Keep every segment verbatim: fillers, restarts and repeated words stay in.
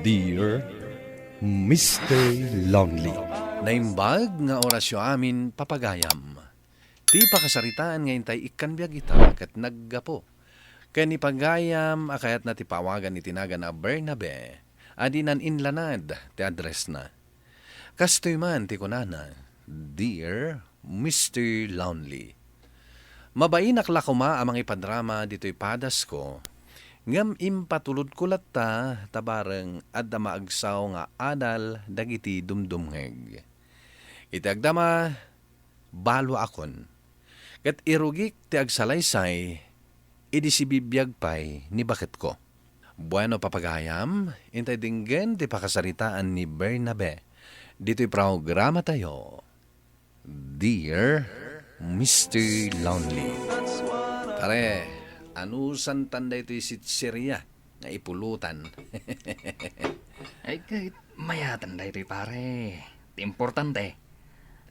Dear Mister Lonely. Naimbag nga orasyo amin, papagayam. Ti pakasaritaan nga intay ikkan biag ita ket naggapu ken ni pagayam a kayatna ti pawagan iti nagan a Bernabe a dinan inlanad ti addressna. Kastoy man ti kunana, "Dear Mister Lonely, mabainak la koma a mangipadrama ditoy padasko, ngem impatulodko latta ta bareng adda maagsaw nga adal dagiti dumdumngeg. Iti agdama, baluakon, ket irugik ti agsalaysay idi sibibiag pay ni baketko." Bueno, papagayam, intay denggen ti pakasaritaan ni Bernabe ditoy programatayo, Dear Mister Lonely. Pare, anusantan daytoy sitseria nga ipulutan? Ay, ket mayatan daytoy, pare. Ti importante,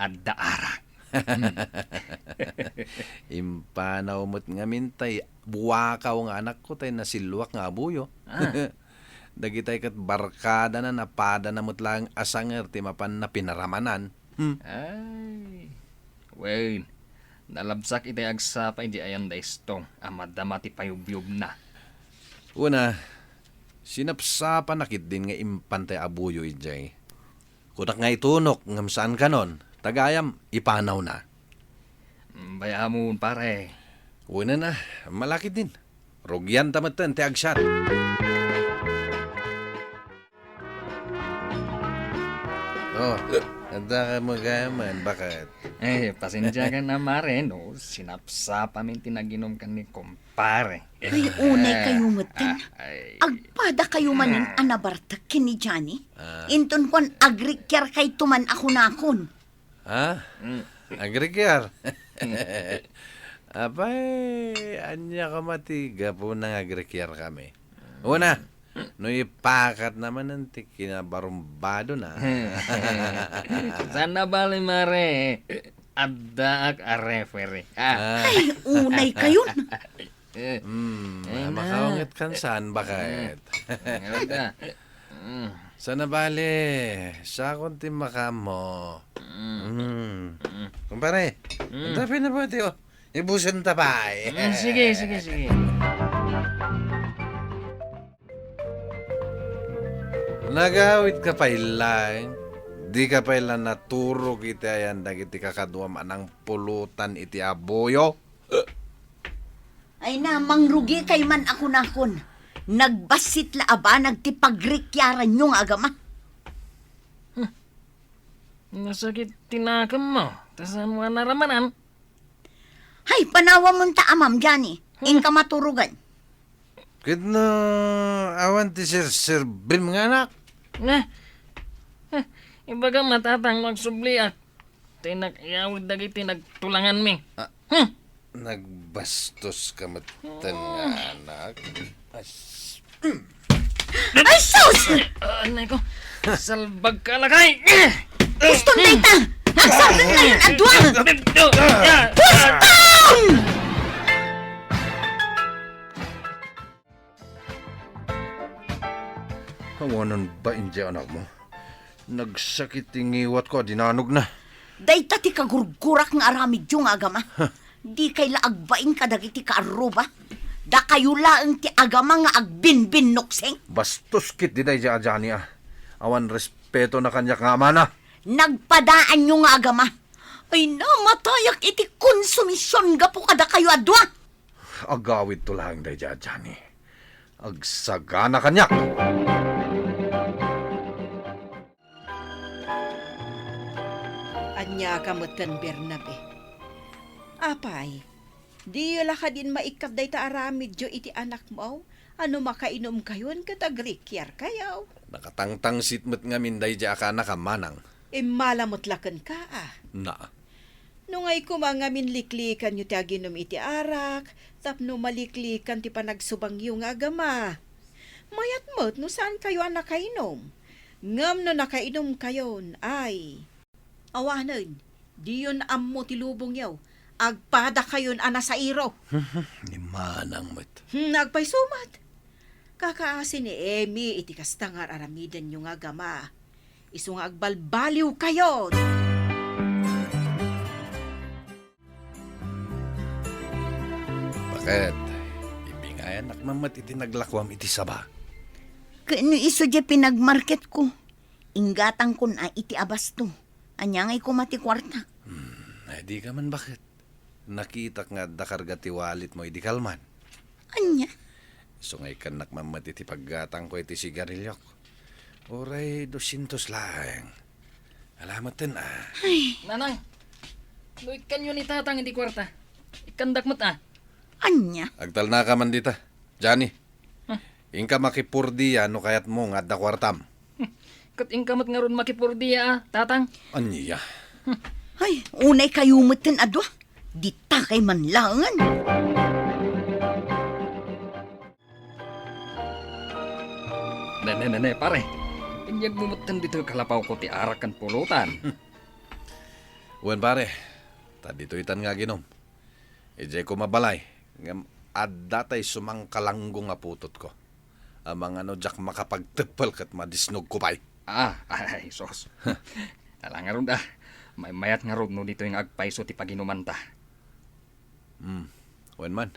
adda arak. Impanaw met ngamin tay buakaw nga anakko tay nasilluak nga abuyo. Ah. Dagitay ket barkadana, napadana met laeng a sanger ti mapanna pinaramanan. Hmm. Ay. Wen, nalabsak iti agsapa idi ayan da isto a madama ti payubyubna. Una, sinapsapanak ketdin nga impantay a buyo idiay. Kunak nga itunok ngem saan kanon, ta gayam ipanawna. Mm, bay-amon, pare. Wen a, mala ketdin. Rugianta metten ti agsiat. Oh, adda ka magayaman, baket? Eh, pasensiakan a, mare, no sinapsapamin ti naginumkan ni kumpare. Ay, unay kayo metten. Ah, ay. Agpada kayo manen a nabartek ken ni Johnny? Ah. Inton kuan, agrikiar kayto man a kunakon. Ha? Mm. Agrikiar? Apay, ania koma ti gapuna nga agrikiar kami? Una, no ipakatna manen ti kinabarumbadona. Saan a bale, mare. Addaak a referee. Ah. Ah. Ay, unay kayon. Eh. Hmm, ay, na. Makaunget kan saan, baket? Hmm. Ay, na. Hmm. Saan a bale, sakon ti makaammo. Hmm. Hmm. Hmm. Kumpare, hmm, anta pinabati, oh. Ibusen ta pay. Hmm, sige, sige, sige. Nagawid ka pay laeng, di ka pay la naturog iti ayan dagiti kakaduam a nangpulutan iti abuyo? Ay na, mangrugi kay man a kunakon. Nagbassit la a banag ti pagrikiaranyo nga agama. Hmm. Nasakit ti nakemmo, ta saan mo a naramanan? Hay, panawamon ta amam, Johnny. Hmm. Inka maturogan. Ket no awan ti serserbim nga anak? Eh, eh, ibagam a tatang no agsubliak. Tay nakayawid dagiti nagtulanganmi. Ah, hmm, nagbastos ka metten nga anak. As-, ay, sus! Ah, anay ko, salbag ka, lakay! Puston dayta! Agsardeng ngayon a dua! Puston! Awanan ba idiay anakmo? Nagsakit ti ngiwatko a dinanogna. Dayta ti kagurgurak nga aramidyo nga agama. Huh. Dikay la agbain kadagiti kaarruba. Dakayo laeng ti agama nga agbinbinnukseng. Bastos ketdi daydiay a Johnny a. Awan respetona kaniak nga amana. Nagpadaanyo nga agama. Ay, namatayak iti konsumision gapu kadakayo a dua. Agawidto laeng daydiay a Johnny. Agsagana kaniak. Ania ka metten, Bernabe? Apay, diyo la kadin maikkat dayta aramidyo iti anakmo? Ano, makainom kayon ket agrikiarkayo? Nakatangtangsit met ngamin daydiay a kanak a manang. Immala met la kenka, a. Na. No ngay koma ngamin liklikanyo ti aginum iti arak, tapno maliklikan ti panagsubangyo nga agama. Mayat met no saankayo a nakainom. Ngem no nakainumkayon, ay, awanen, diyon ammo ti lubongyo. Agpadakayon a nasairo. Ni manang met. Hmm, agpayso met. Kakaasi ni Emmy iti kasta nga ar-aramidenyo nga agama. Isu nga agbalbaliwkayon. Baket, ibingayanak man met iti naglakuam iti saba. Ken no isu diay pinagmarketko, inggatangkon a iti abasto. Ania ngay koma ti kuarta? Hmm, ay, di ka man, baket. Nakitak nga adda karga ti walletmo idi kalman. Ania? Isu nga ikkannak man met iti paggatangko iti sigariliok. Uray doscientos laeng. Ala metten, ah. Ay. Nanang, no ikkanyo ni Tatang iti kuarta, ikkandak met, ah. Ania? Agtalnaka man dita, Johnny. Huh? Inka makipurdia no kayatmo nga adda kuartam. Huh. Ket inka met ngarud makipurdia, ah, Tatang. Ania? Ay, unay kayo metten a dua. Ditakay man laengen. Ne, ne, ne, ne, pare. Inyegmo metten ditoy kalapawko ti arak ken pulutan. Wen, pare. Ta ditoy itan nga aginom. Idiay koma balay, ngem adda tay sumangkalanggo nga putotko. Amangan no diak makapagteppel ket madisnogko pay. Ah, ay, sus. Ala ngarud, ah. Maymayat ngarud no ditoy nga agpayso ti paginumanta. Hmm. Wen man.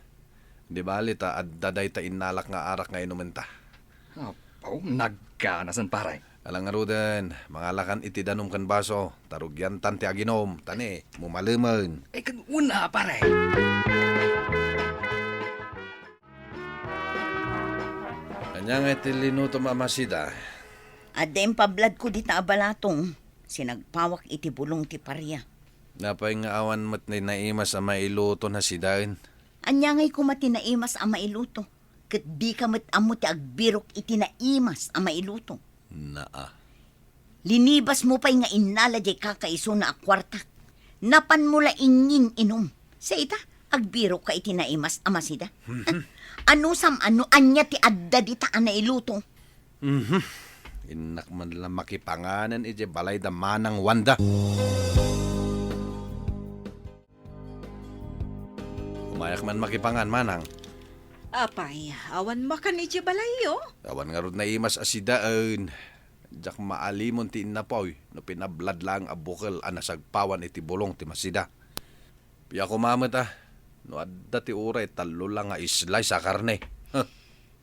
Di bali ta adda dayta innalak nga arak nga inumenta. Apo, nagkanasen, pare. Ala ngaruden, mangalakan iti danum ken baso, ta rugiantan ti aginom, ta ne, mumalemen. Ay, ket una, pare. Ania nga iti linutom a masida? Adda impabladko dita a balatong, sinagpawak iti bulong ti paria. Napay nga awan met ni naimas a mailuto na sidaen? Ania ngay koma ti naimas a mailuto? Ket dika met ammo ti agbirok iti naimas a mailuto. Naa. Linibasmo pay nga innala diay kakaisuna a kuarta. Napanmo la ingin-inom. Sa ita, agbirokka iti naimas a masida. Mhm. Anusam a no ania ti adda dita a nailuto? Mhm. Innak man la makipanganen idiay balayda Manang Wanda. Umayak man makipangan, Manang. Apay, awan makan idiay balayyo? Awan ngarud naimas a sidaen. Diak maalimon ti innapuy no pinablad laeng a bukel a nasagpawan iti bulong ti masida. Pia koma met, ah, no adda ti uray tallo la nga slice a karne. Huh.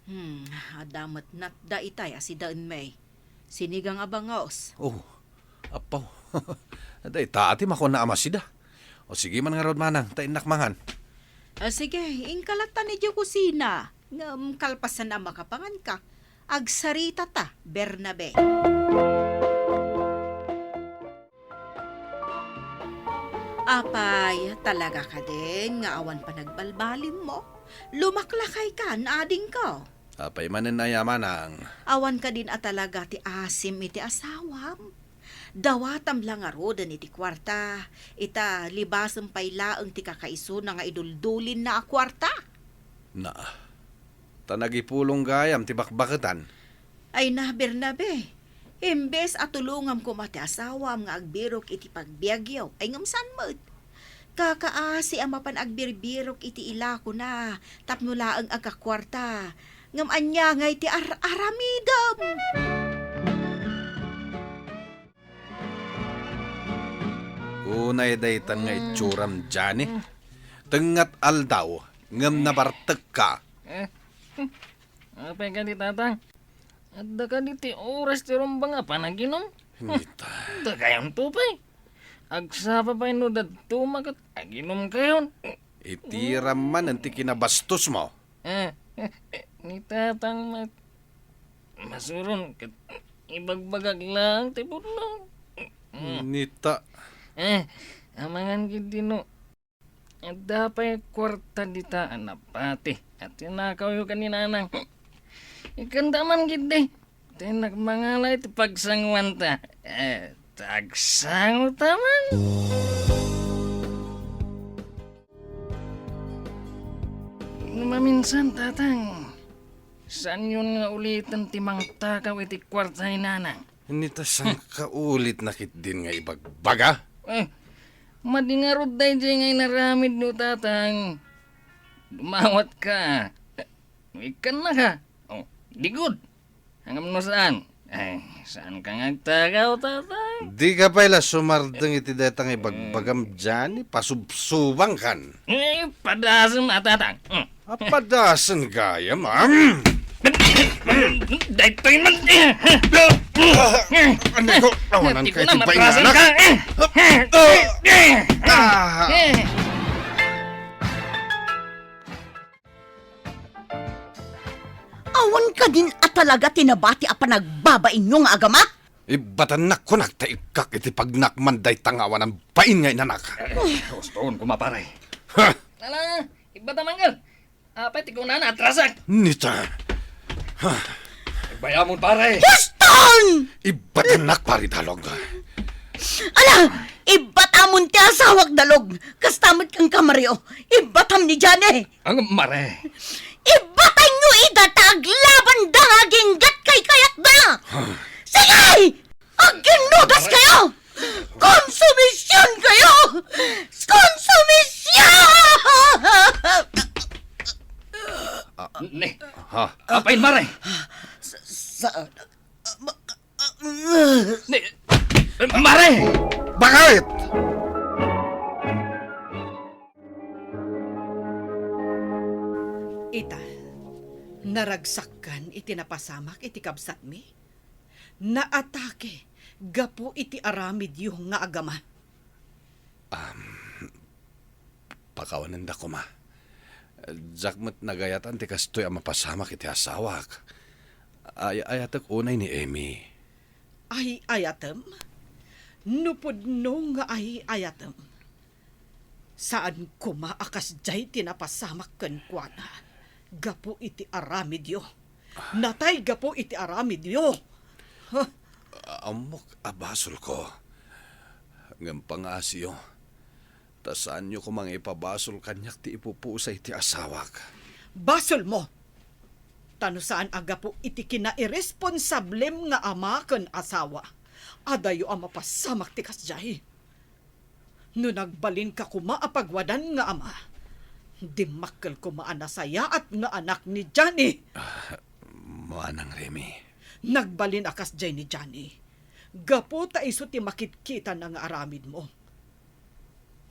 Hmm, adda met natda itay a sidaenmi. Sinigang a bangus. Oh, apaw. Dayta ti makuana a masida. O sige man ngarud, Manang, ta innak mangan. Ah, sige, inka latta idiay kusina. Ngem kalpasan a makapanganka, agsaritata, Bernabe. Apay, talaga kadin nga awan panagbalbalimmo? Lumaklakaykan, adingko. Apay manen aya, Manang? Awan kadin a talaga ti asim iti asawam? Dawatam la ngaruden iti kuarta, ita libasem pay laeng ti kakaisuna nga iduldulinna a kuarta. Naa. Ta nagipulong gayam ti bakbaketan. Ay na, Bernabe, imbes a tulongam koma ti asawam nga agbirok iti pagbiagyo, ay ngem saan met. Kakaasi a mapan agbirbirok iti ilakona tapno laeng agkakuarta. Ngem ania ngay ti ar-aramidem? Unay daytan nga itsuram, Johnny. Tengngat aldaw, ngem nabartekka. Eh, apay kadi, Tatang? Adda kadi ti oras ti rumbeng a panaginum? Nita. Adda kayon to pay. Agsapa pay no daduma ket aginum kayon. Itiram man ti kinabastos mo. Eh, eh, eh, ni Tatang met. Masuron ket ibagbagak lang ti pudno. Mm. Nita. Eh, amangan gid dino. Adda pay kuarta dita a napati a tinakawyo ken ni Nanang. Ikkanta man gid di. Ti nagmangala iti pagsanguanta. Eh, tagsangota man. No maminsan, Tatang, saanyon nga uliten ti mangtakaw iti kuarta ni Nanang? Nita, saan ka ulit nakitdin nga ibagbaga? Eh, madi ngarud daydiay nga inaramidmo, Tatang. Dumawat ka. Ikkan na ka. Oh, Di gud. Ngem no saan? Ay, saanka nga agtagaw, tatang? Dika pay la sumardeng iti dayta nga ibagbagam, Johnny. Pasubsubankan. Eh, padasem a, tatang. Mm. Apadasen gayam, am! Daytoy man. Anay ko, awanan ka iti bainganak. Ah! Awan kadin a talaga ti nabati a panagbabainyo nga agama? Ibbatennak kunak ta ikkak iti pagnakman dayta nga awanan bain nga inanak. Eh, hustoon koma, pare. Ha! Ala, ibbata, manggal. Apay ti kunana, atrasak? Nita. Ha! Bayamon, pare. Huston! Ibbatennak, pare Dalog. Ala, ibbatamon ti asawak, Dalog. Kasta met kenka, Mario. Ibbatam ni Johnny. Ang mare. Ibbatanyo ida ta aglabanda nga aginggat kaykayatda. Huh. Sige! Agginnudas kayo! Konsumision kayo! Konsumision! Ne. Ha? Apay, mare? Sa, sa, ma-, Ne, mare! Bakit? Ita, naragsakkan iti napasamak iti kabsatmi. Naatake gapu iti aramidyo nga agama. Am, pakawanenda koma. Diak met nagayatan ti kastoy a mapasamak iti asawak. Ay-ayatek unay ni Amy. Ay-ayatem? No pudno nga ay-ayatem. Saan koma a kasdiay ti napasamak kenkuana gapu iti aramidyo. Natay gapu iti aramidyo. Huh? Ammok a basolko. Ngem pangaasiyo, ta saanyo koma nga ipabasol kaniak ti ipupusay ti asawak. Basolmo! Ta no saan a gapu iti kinairesponsablem nga ama ken asawa, adayo a mapasamak ti kasdiay. No nagbalinka koma a pagwadan nga ama, dimmakkel koma a nasayaat nga anak ni Johnny. Ah, Manang Remy. Nagbalin a kasdiay ni Johnny. Gapu ta isu ti makitkitana nga aramidmo.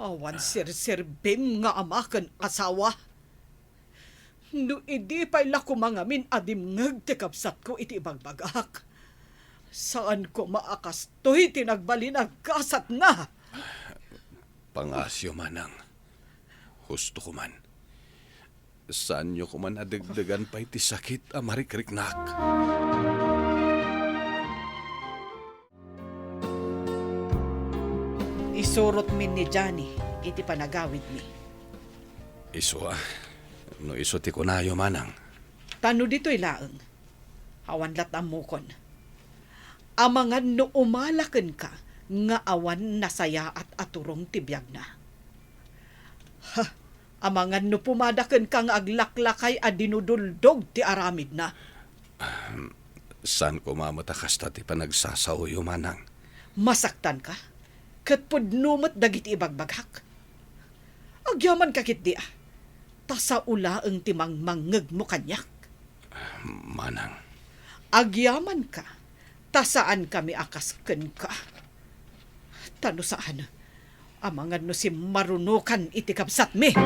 Awan serserbim nga ama ken asawa. No idi pay la koma ngamin a dimngeg ti kabsatko iti ibagbagak, saan koma a kastoy ti nagbalin a gasatna. Pangaasiyo, Manang. Husto koman. Saanyo koman a degdegan pay ti sakit a marikriknak. Isurotmin ni Johnny iti panagawidmi. Isu a, no isu ti kunayo, Manang. Ta no ditoy laeng, awan lat' ammokon. Amangan no umala kenka nga awan nasayaat a turong ti biagna. Ha, amangan no pumada kenka nga aglaklakay a dinuduldog ti aramidna. Ahem, saan koma met a kasta ti panagsasaoyo, Manang. Masaktanka, ket pudno met dagiti ibagbagak. Agyamanka ketdi a, ta sao laeng ti mangmangngegmo kaniak. Manang. Agyamanka, ta saankami a kas kenka. Ta no saan, amangan no simmarunokan iti kabsatmi.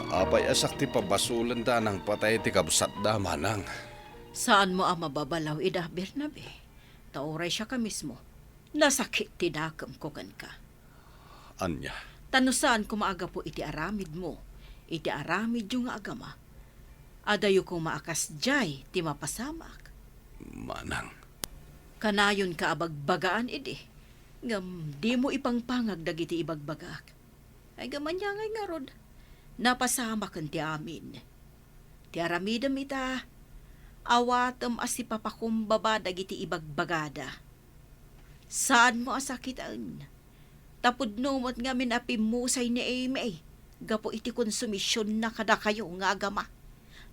Apay a sakti pabasolenda a nangpatay ti kabsatda, Manang? Saanmo a mababalaw ida, Bernabe, ta uray siaka mismo, nasakit ti dakemko kenka. Ania? Ta no saan koma a gapu iti aramidmo, iti aramidyo nga agama, adayo koma a kasdiay ti mapasamak. Manang. Kanayonka a bagbagaan idi, ngem dimo ipangpangag dagiti ibagbagak. Ay, gamanyan ngay ngarud, napasamaken ti amin. Ti aramidem ita, awatem a sipapakumbaba dagiti ibagbagada. Saanmo a sakiten. Ta pudno met ngamin a pimmusay ni Amy gapu iti konsumisionna kadakayo nga agama.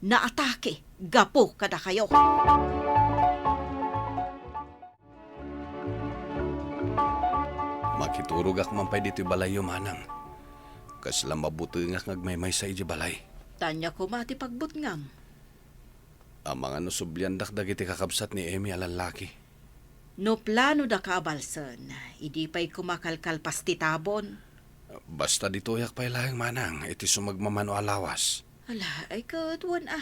Naatake gapu kadakayo. Makiturogak man pay ditoy balayyo, Manang. Kasla mabutengak nga agmaymaysa idiay balay. Ania koma ti pagbutngam? Amangan no subliandak dagiti kakabsat ni Emmy a lallaki. No planodaka a balsen, idi pay koma kalkalpas ti tabon. Basta ditoyak pay laeng manang iti sumagmamano a lawas. Ala, ay ket wen a.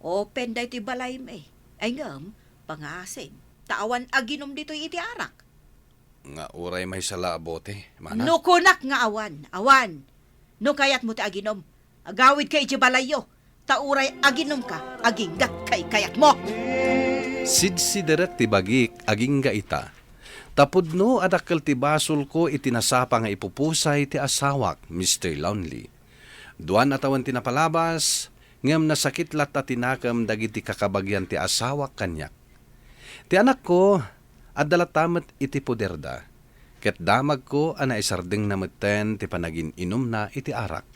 Open daytoy balaymi. Ay ngem, pangasim, ta awan aginum ditoy iti arak. Nga uray maysa la a bote, manang? No kunak nga awan, awan. No kayatmo ti aginum, agawidka idiay balayyo, ta uray aginumka, agingga't kaykayatmo. Sidsiderek ti bagik agingga ita. Ta pudno a dakkel ti basolko iti nasapa nga ipupusay ti asawak, Mister Lonely. Duan a tawen ti napalabas, ngem nasakit latta ti nakem dagiti kakabagian ti asawak kaniak. Ti anakko, adda latta met iti poderda, ket damagko a naisardengna metten ti panagin-inumna iti arak.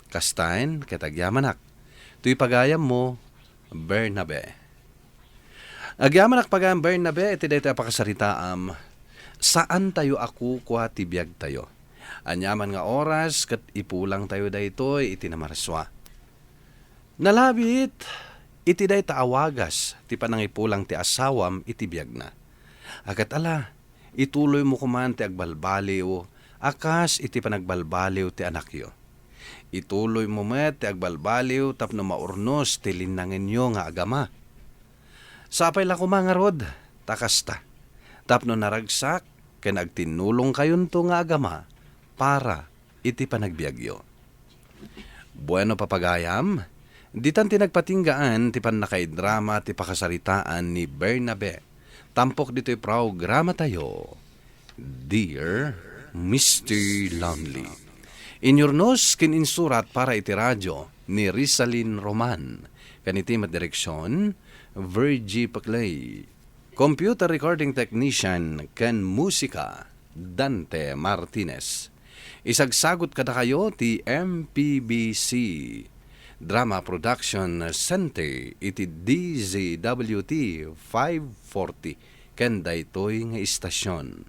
Kastaen ket agyamanak. Toy pagayammo, Bernabe. Agyamanak pagayam, Bernabe, iti daytoy a pakasaritaam. Saantayo a kukua ti biagtayo. Aniaman nga oras ket ipulangtayo daytoy iti namarsua. Nalabit iti dayta a wagas ti panangipulang ti asawam iti biagna. A ket ala, ituloymo koman ti agbalbaliw a kas iti panagbalbaliw ti anakyo. Ituloymo met ti agbalbaliw tapno maurnos ti linnangenyo nga agama. Sapay la koma ngarud, ta kasta, tapno naragsak ken agtinnulongkayonto nga agama para iti panagbiagyo. Bueno, papagayam, ditan ti nagpatinggaan ti pannakaidrama ti pakasaritaan ni Bernabe. Tampok ditoy programatayo, Dear Mister Lonely. Inyurnos ken insurat para iti radio ni Rizalin Roman. Ken iti met direksion, Virgie Paclay. Computer recording technician ken musika, Dante Martinez. Isagsagot kadakayo ti M P B C Drama Production Center iti D Z W T five forty ken daytoy nga istasion.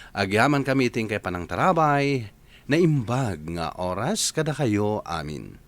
Agyamankami iti inkay panangtarabay, naimbag nga oras kadakayo amin.